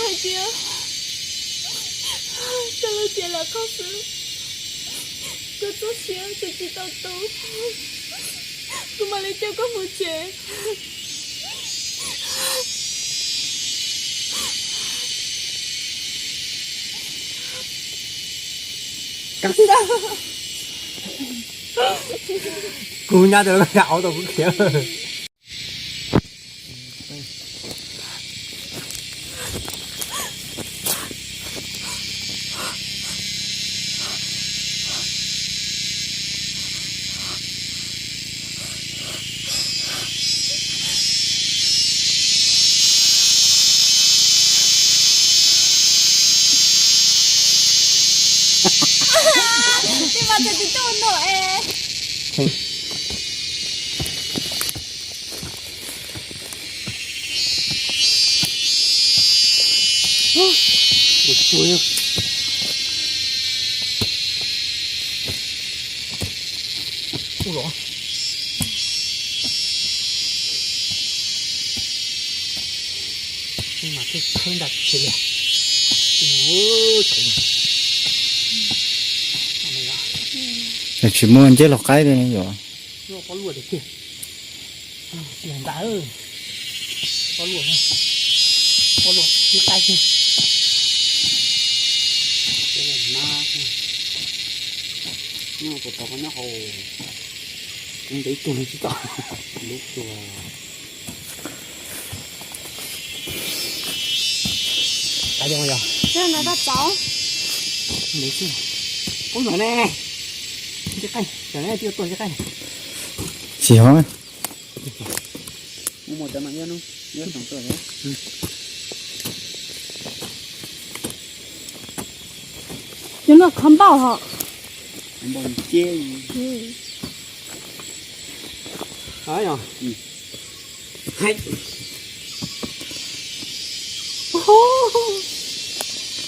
Tias koj lub cev lam qhov xwb, koj txoj sia tseem tsis tau tu, kuv mam li coj koj mus tsev. Kuv nyob tus lub auv tau kuv khiav. Tej mas txawm tsis tuaj no es. Ua los. Mas thiaj khawb nta tsis li. Tsis muaj nceb los qaib li ne yom. Pob luaj tiag tiag. Tsis nta, pob luaj, pob luaj nceb qaib tiag. Nyob puas tau nyob hauv, ntev ib tug tsis tau. Lub tua. Qab yog yog. Ntev xwb. Qub ntawm ne. Nceb qaib, tam ne twb tuaj nceb qaib. Tsis hov. Muaj muaj cov no ib hnub, ib hnub tuaj. Cov no qhov npauj hos. Npauj nceb.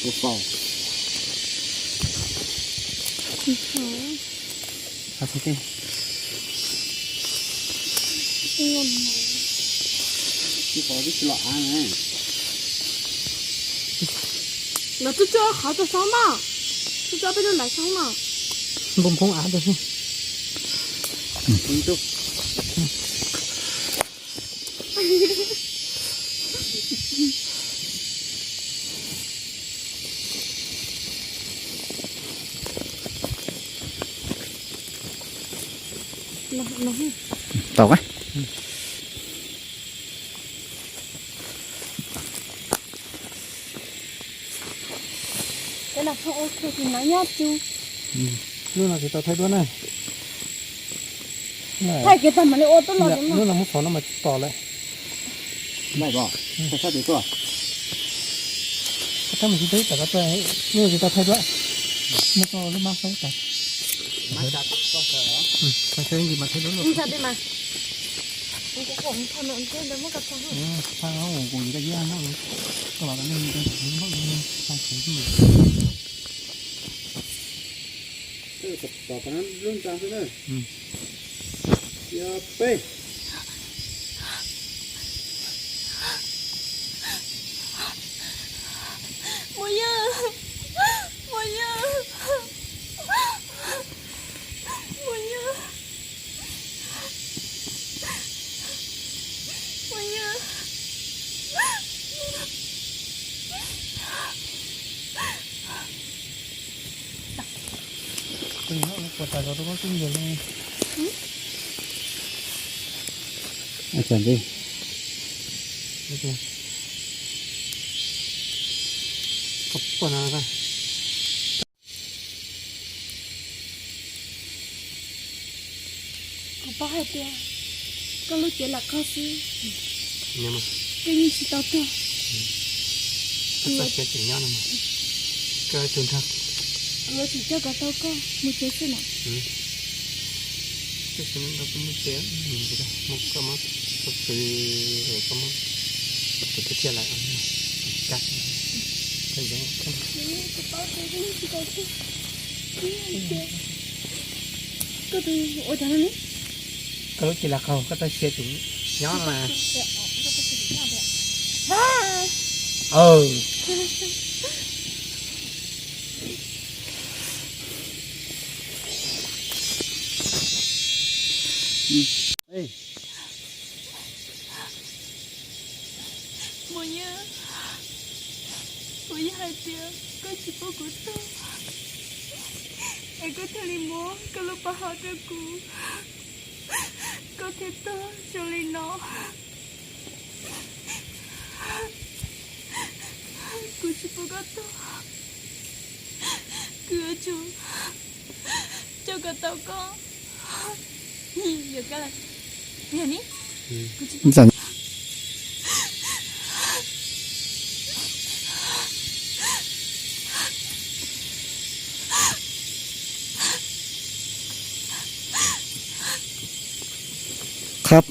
Ua faus. Ib qho twb tsis los av na. Lawv twb tso qhov tso xauv mas, twb tso peb lub lawv xauv mas. Npoo phoob av rau xwb. Tau. Lub no tsis tau thaij duab na. Thaij kiag tag mam li ua tuaj los. Lub no muab faus no mas tsis pom lawm. Thaij mas tsis tau, lub no tsis tau thaij duab. Muab koj lub mab saib tas. Tos tos lub ntxa xwb na. Yog peb. Muaj yawg, muaj yawg, muaj yawg, muaj yawg. Puas tas zog rau koj tub ntiag li? Ua cas ntej? Koj puas no? Kuv paub hais tias koj lub cev lam qog xwb, koj yeej tsis tau tuag. Koj txoj sia tseem nyob no mas, koj tus nrog kuv yuav tsum coj kom tau koj mus tsev xwb na. Tab sis nrog kuv mus tsev, mus koj muab tus pw, koj muab tus pw thiaj lawm. Koj, koj tus ua cas no ne? Koj lub cev lam qog, koj txoj sia tseem nyob mas. Mus Yaj, kuv yog hais tias koj tsis pub kuv tuag, es koj thiaj li muab koj lub paj hau rau kuv, koj thiaj tuag zoo li no. Kuv tsis pub koj tuag, kuv yuav tsum coj kom tau koj. Yuav koj lawm. Yog ni, kuv tsis pub. Khab.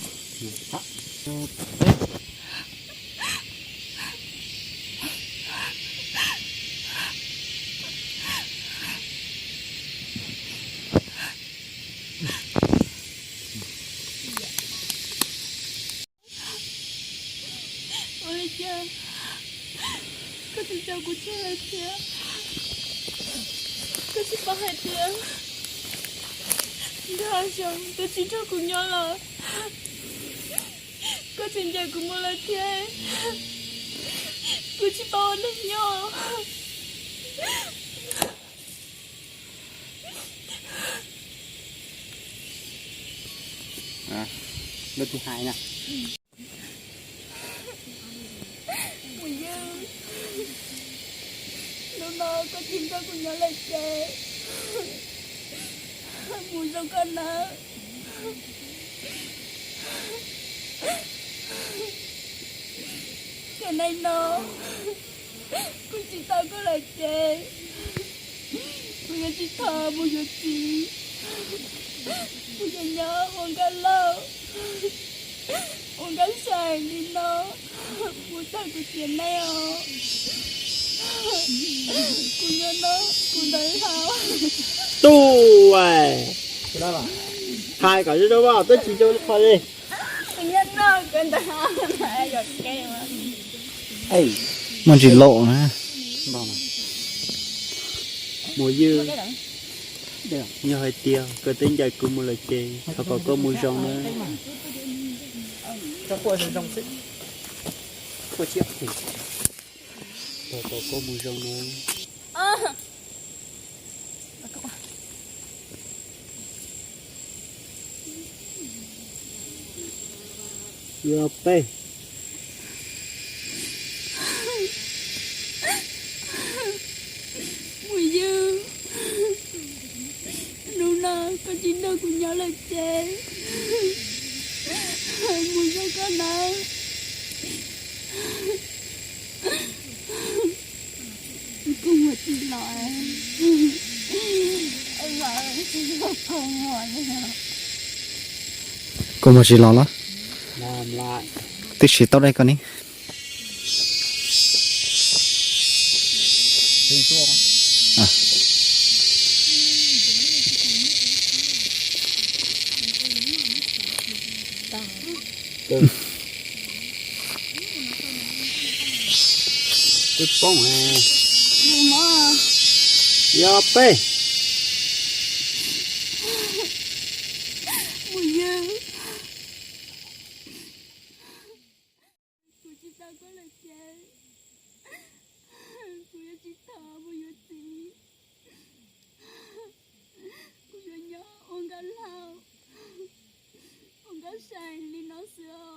Ua li cas koj tsis nco kuv tseg lawm thiab? Koj tsis paub hais tias nrog zoo twb tsis nrog kuv nyob lawm, koj tsis ncaim kuv mus lawm thiab, kuv tsis paub ua neeg nyob. Lub tsis hais na. Mus Yaj, hnub no koj tsis nrog kuv nyob lawm ces mus zoo koj nawb. Ces hnub no kuv tsis tau koj lawm ces kuv yuav tsis thov mus yuav txiv, kuv yuav nyob ua nkauj laug, ua nkauj sai li no mus txog kuv tiam neej os. Kuv nyob no kuv ntawd hlo. Tub, hais kom zoo zoo, twb tsis zoo qhov li. Kuv nyob no kuv ntawd hlo, yog ke. Muaj ntsis laus na. Mus Yaj, yog hais tias koj twb ncaim kuv mus lawm ces thov kom koj mus zoo nawb. Thov kom koj mus zoo nawb. Yog peb. Mus Yaj, hnub no koj tsis nrog kuv nyob lawm ces mus zoo koj nawb. Kuv mus tsis los, kuv mus tsis los los. Twb tsis tau dai koj ni. Twb poob. Yog peb. Mus Yaj, kuv tsis tau koj lawm ces kuv yuav tsis thov mus yuav txiv, kuv yuav nyob ua nkauj laug, ua nkauj sai li no xwb.